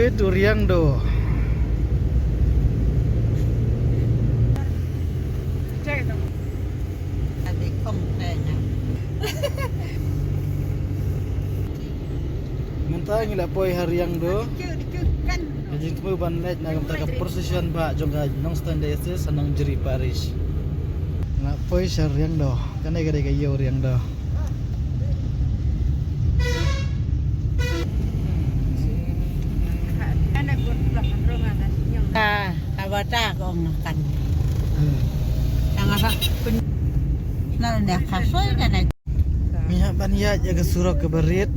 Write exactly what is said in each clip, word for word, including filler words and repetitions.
Itu Riang Do. Mynta ngi la poi ha Riang Do. Ka jingthmu ban leit na ka bynta ka procession ba jong ka Nongstoiñ Diocese ha Nongjri Parish. Nga poi sha Riang Do. Kane ka dei ka ïew Riang Do. Ka, ka bata ka ong kan. Hmm. Tang asa pun. Na ne ka soi kan. Ngi hap ban ïaid ïa ka surok kaba rit.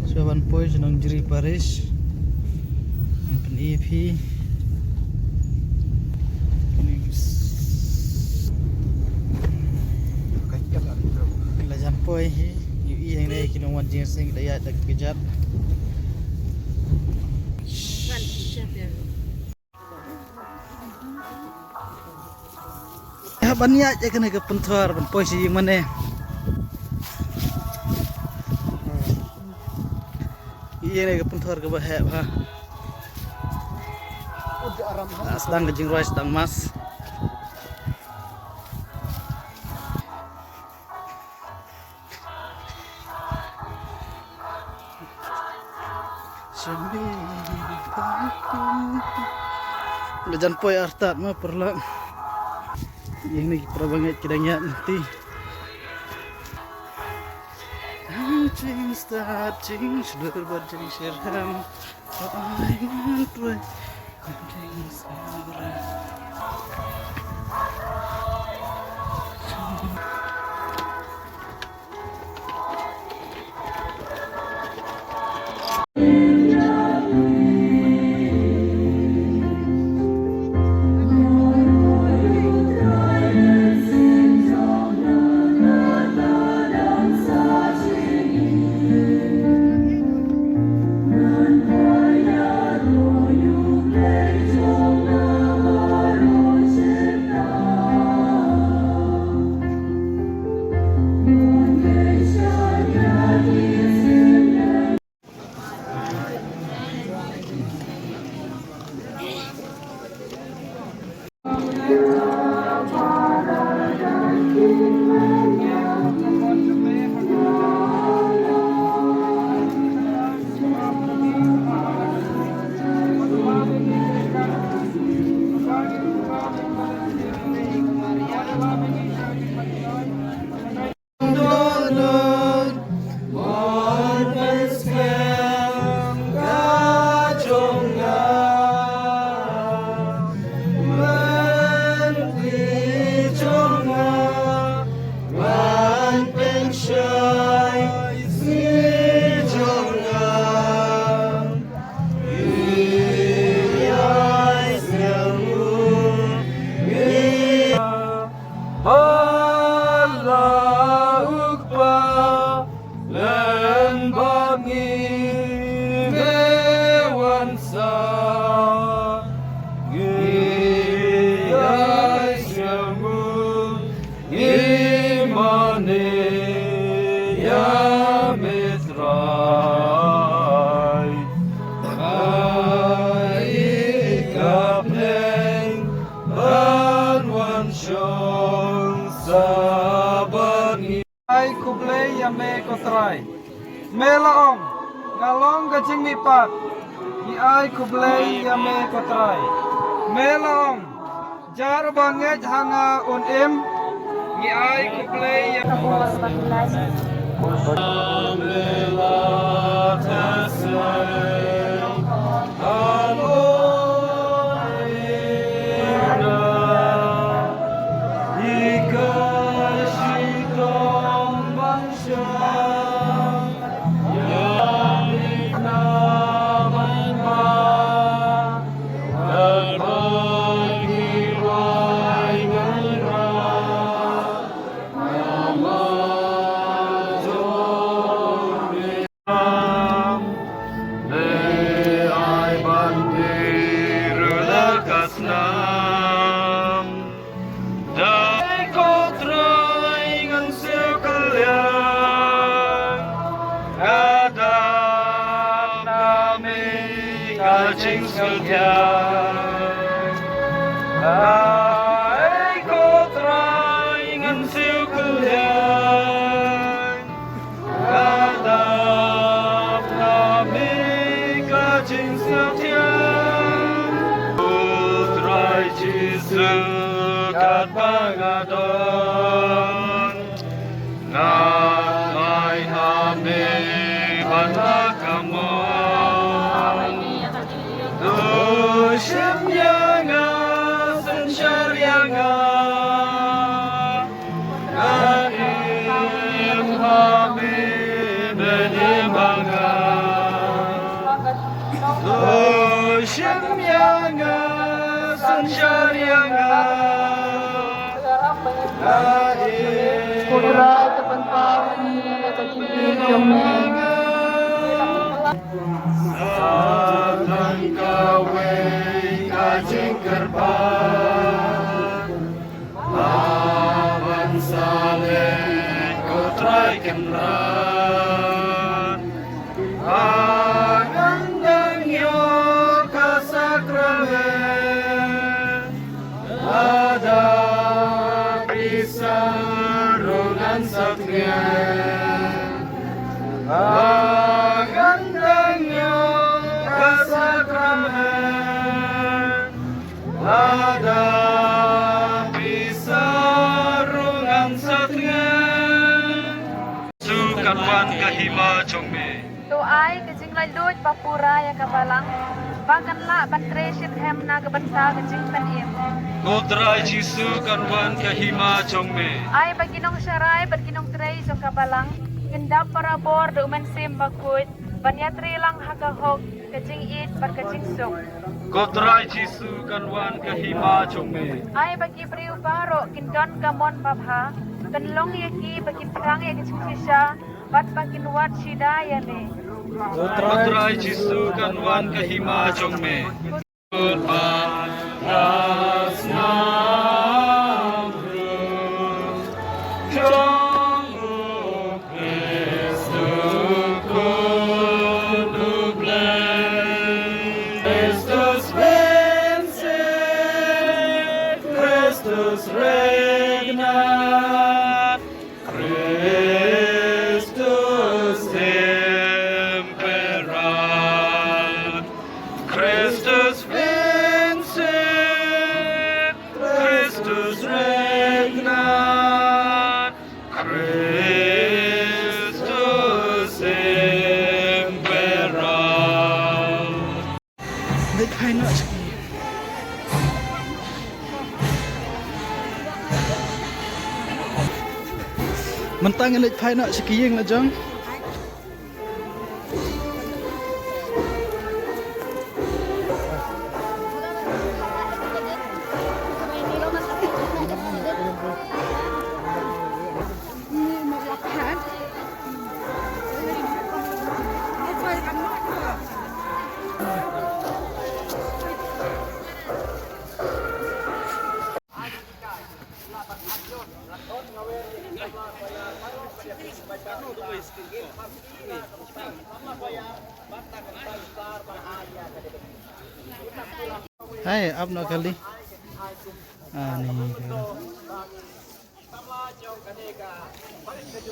Shuwa ban poi sha Nongjri Parish. Ngan pyni ïa phi. La jan poi hi. Ïohi hangne ki nongwan jingïaseng da ïaid da ka kjat. Hap ban ïaid ïa kane ka pynthor ban poi sha ïing mane. Ïa kane ka pynthor kaba heh bha. Ah, sdang ka jingrwai sdang mass. La jan poi artat ma paralok. Ïa kine ki para bangeit ki dang ïaid lynti. Jingstad jingshlur bad jingshitrhem. Ai ngan poi. Ba la u Kpa lem bad ngi me wan sa, ngi ai siang u, ngi mane ïa me Trai. Ai ka peng ban wan shong sa bad ngi. Ai khublei ïa me ko Trai. Me la ong, nga long ka jingmihpat. Ngi ai khublei ïa me ko Trai. Me la ong, jar ba ngeit ha nga un im. Ngi ai khublei ïa Ai ko Trai ngan siew kylliang, nga dap na me ka jingsngewthiang. Ko Trai Jisu, katba nga don, nga ai ha me ban leh ka mon. To shim ïa nga, synshar ïa nga. Nga im ha me, me im ha nga. To shim ïa nga, synshar ïa nga. Nga im. Ko Trai, to pynpaw ïa ka jingim jong me. Sa tang kawei ka jingkyrpad, ba ban sa leit, ko Trai Kynrad, ba ngan dang ïoh ka sakramen. Lada phi sa ruh ngan sa tngen, ba ngan dang ïoh ka sakramen. Lada phi sa ruh ngan sa tngen. Jisu kan wan ka hima jong me. To ai ka jinglaitluid ba pura ïa ka balang, ba kan lah ban trei shitrhem na ka bynta ka jingpynim. Ko Trai Jisu kan wan ka hima jong me. Ai ba ki nongsharai bad ki nongtrei jong ka balang kin dap barabor da u Mynsiem Bakhuid, ban ïatrei lang ha ka hok, ka jingïeit bad ka jingsuk. Ko Trai Jisu kan wan ka hima jong me. Ai ba ki briew baroh kin don ka mon babha, pynlong ïa ki ba kin thrang ïa ka jingshisha, bad ba kin wad shida ïa me. Ko Trai Jisu kan wan ka hima jong me. Christus vincit, Christus regnat, Christus imperat, Christus vincit, Christus regnat, Christus imperat. Leit phai noh sha ki. Mynta ngi leit phai noh sha ki ïing la jong. Hai, ap noh kali. Ani.